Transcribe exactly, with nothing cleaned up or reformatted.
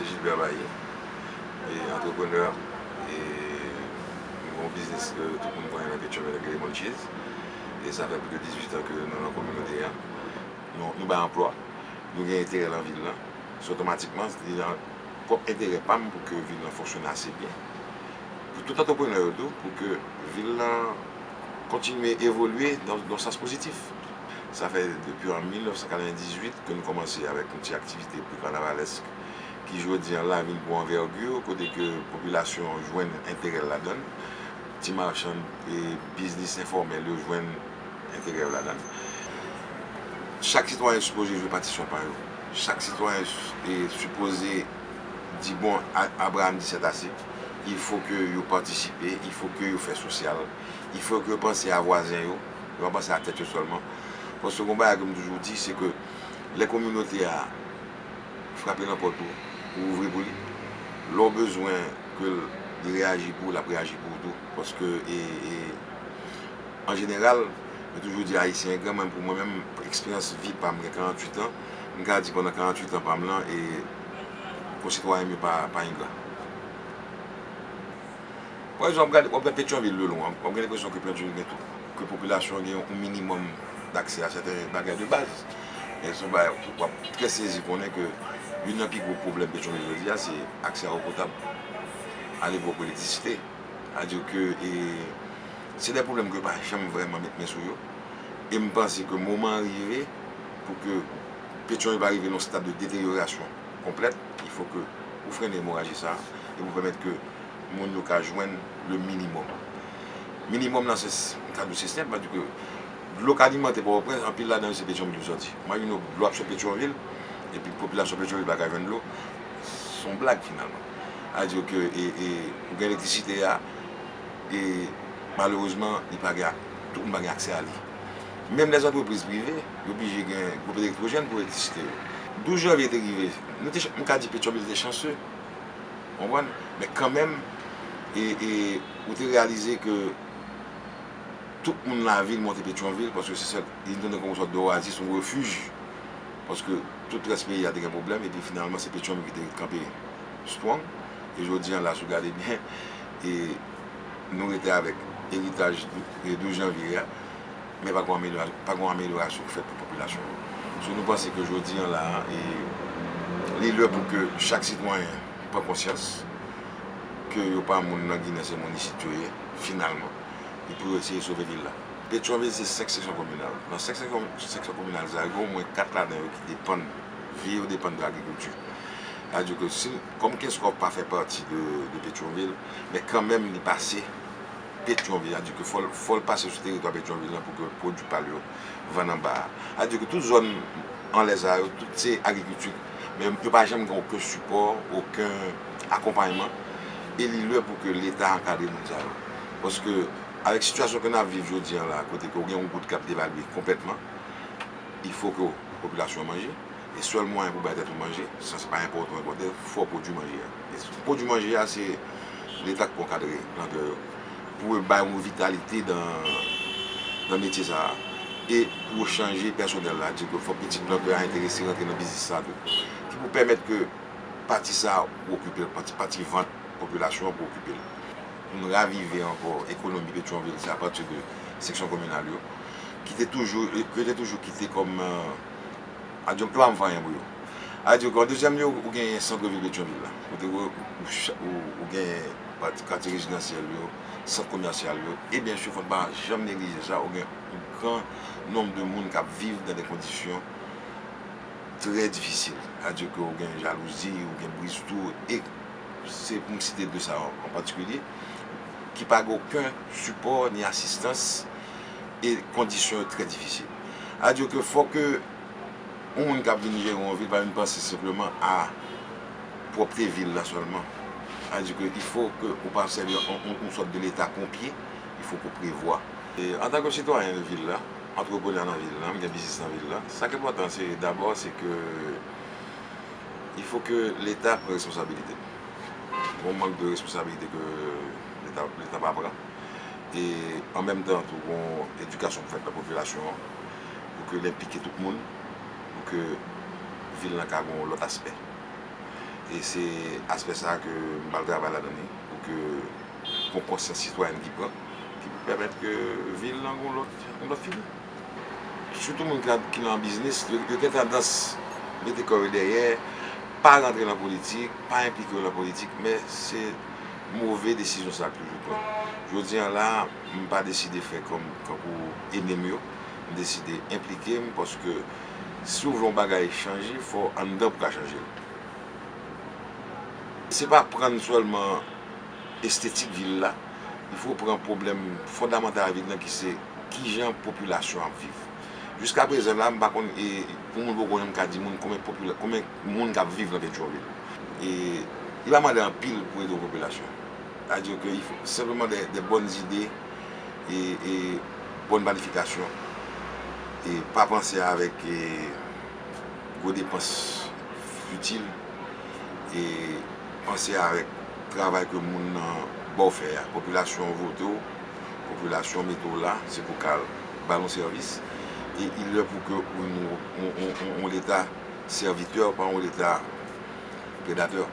Gilbert Bailly, e antreprenè, e m gen yon biznis ke tout moun konnen nan Petyonvil ki rele Munchies. E sa fè plis de dizuit an ke nou nan kominote a. Nou, nou bay anplwa, nou gen enterè nan vil lan. Se otomatikman, li nan pwòp enterè pa m pou ke vil lan fonksyone ase byen. Pou tout antreprenè yo tou, pou ke vil lan kontinye evolye nan, nan sans pozitif. Sa fè depi an mil nèf san katrevendizuit ke nou kòmanse avèk yon ti aktivite pre-kanavalèsk ki jodi an la vin pran anvègi, kote ke popilasyon an jwenn enterè l ladan l, ti machann e biznis enfòmèl yo jwenn enterè yo ladan l. Chak sitwayen sipoze jwe patisyon pa yo. Chak sitwayen e sipoze di, bon, A-, Abraham di c'est assez. Il faut que yo patisipe, il faut que yo fè sosyal, il faut que yo panse a vwazen yo, yo pa panse a tèt yo sèlman. Paske yon bagay ke m toujou di, se ke lè kominote a frape nan pòt ou, ou ouvri pou li. Lè w bezwen ke l, li reyaji pou ou, l ap reyaji pou ou tou. Paske, e, e, an jeneral, mwen toujou di Ayisyen engra, men pou mwen menm, eksperyans vi pa m gen karanntuit an, m ka di pandan karanntuit an pa m lan, e konsitwayen m yo pa, pa engra. Pa egzanp, w ap gade, w ap gade Petyonvil de lwen, w ap gen lenpresyon ke Petyonvil gen tout, ke popilasyon an gen yon minimòm daksè a sèten bagay de baz. Men se yon bagay w ap trè sezi konnen ke youn nan pi gwo pwoblèm Petyonvil jodi a, se aksè a dlo potab, a levo pou elektrisite. Sa di ke, e, se de pwoblèm ke yo pa janm vrèman met men sou yo. E m panse ke moman an rive pou ke Petyonvil pa rive nan yon stad de deteryorasyon konplèt, il faut que ou frennen emoraji sa a e pou pèmèt ke moun yo ka jwenn le minimòm. Minimòm nan se, m ka di w se senp, sa di ke dlo k alimante Pòtoprens, anpil ladan yo se Petyonvil yo sòti. Imajine w, dlo ap sot Petyonvil, epi popilasyon Petyonvil pa ka jwenn dlo, se yon blag finalman. Sa di ke, e, e, ou gen elektrisite a, e malerezman, li pa gen, tout moun pa gen aksè a li. Menm lè antrepriz prive, yo oblije gen gwoup elektwojèn pou elektrisite yo. Douz janvye te rive, nou te, m ka di Petyonvil te chanse, w konprann? Men kanmenm, e, e, ou te reyalize ke tout moun lavil monte Petyonvil, paske se sèl, li tounen kòm yon sòt de oasis, yon refij. Paske tout rès peyi a te gen pwoblèm, epi finalman, se Petyonvil ki te ret kanpe strong. E jodi an la, si w gade byen, e nou rete avèk eritaj dou-, e douz janvye a, men pa gen amelyorasyon, pa gen amelyorasyon k fèt pou popilasyon an. So, nou panse ke jodi an la, e li lè pou ke chak sitwayen pran konsyans ke yo pa moun nan Ginen, se moun isit yo ye, finalman. E pou yo eseye sove vil la. Petyonvil se senk seksyon kominal. Nan senk seksyon, seksyon kominal sa yo, gen omwen kat ladan yo ki depann, vi yo depann de agrikilti. Sa di ke si, kòm Kenskòf pa fè pati de, de Petyonvil, men kanmenm li pase Petyonvil, sa di ke fò l, fò l pase sou teritwa Petyonvil lan pou ke pwodui pa l yo vann anba a. Sa di ke tout zòn anlè sa yo, tout se agrikilti, men yo pa janm gen okenn sipò, okenn akonpayman, e li lè pou ke Leta ankadre moun sa yo. Paske, avèk sitiyasyon ke n ap viv jodi an la, kote ke w gen yon goud k ap devalye konplètman, il faut que popilasyon an manje. E sèl mwayen pou bay tèt ou manje, san se pa enpòte w enpòte, fò w pwodui manje a. E pwodui manje a, se Leta k pou ankadre plantè yo, pou yo bay yon vitalite dan, dan metye sa a. E pou yo chanje pèsonèl la, di ke fò pitit plantè a enterese rantre nan biznis sa a tou. Ki pou pèmèt ke pati sa a pou okipe l, pati, pati vant popilasyon an pou okipe l. Pou n ravive ankò ekonomi Petyonvil, se apati de seksyon kominal yo, ki te toujou, yo te toujou kite kòm, e, Adjòk yo pa m fè anyen pou yo. Sa di ke an dezyèm lye, ou genyen sant vil Petyonvil la. Kote ou, ou, ou, ou genyen katye rezidansyèl yo, sant komèsyal yo. E byen si, fò n pa janm neglije sa, ou gen yon gran nonb de moun k ap viv nan de kondisyon trè difisil. Sa di ke ou gen jalouzi, ou gen bristou, e se pou m site de sa an, an patikilye, ki pa gen okenn sipò ni asistans, e kondisyon yo trè difisil. Sa di ke fò ke yon moun k ap vin jere yon vil pa vin panse senpleman a pwòpte vil la sèlman. Sa di ke il faut que ou pa sèvi yon, yon, yon sòt de leta ponpye, il faut que ou prevwa. E antanke sitwayen vil la, antreprenè nan vil la, m gen biznis nan vil la, sa k enpòtan se dabò se ke il faut que Leta pran responsabilite l. Gen yon mank de responsabilite ke Leta, Leta pa pran. E an menm tan tou, gen yon edikasyon pou fèt nan popilasyon an, pou ke l enplike tout moun, pou ke vil lan ka gen yon lòt aspè. E se aspè sa ke m pral travay ladan li, pou ke gon konsyans sitwayèn ki pran, ki pou pèmèt ke vil lan gon lòt, gon lòt figi. Sitou moun ki, ki nan biznis, yo, yo gen tandans mete kò yo dèyè, pa rantre nan politik, pa enplike yo nan politik, men se move desizyon sa k toujou pran. Jodi a la, m pa deside fè kòm, kankou enmi m yo, m deside enplike m, paske si w vle yon bagay chanje, fò anndan pou ka chanje l. Se pa pran sèlman estetik vil la, il faut pran pwoblèm fondamantal vil lan ki se kijan popilasyon ap viv. Jiskaprezan la, m pa konn, e, pou moun poko janm ka di moun konbyen popila-, konbyen moun k ap viv nan Petyonvil. E li pa mande anpil pou ede yon popilasyon. Sa di ke il faut simplement des, des bonnes idées e, e bonne planification. E pa panse avèk, e, gwo depans fitil e panse avèk travay ke moun nan ba w fè a. Popilasyon an vote w, popilasyon mete w la, se pou ka ba nou sèvis. E il lè pou ke ou, nou, on, on, on, on leta sèvitè, pa on leta predatè.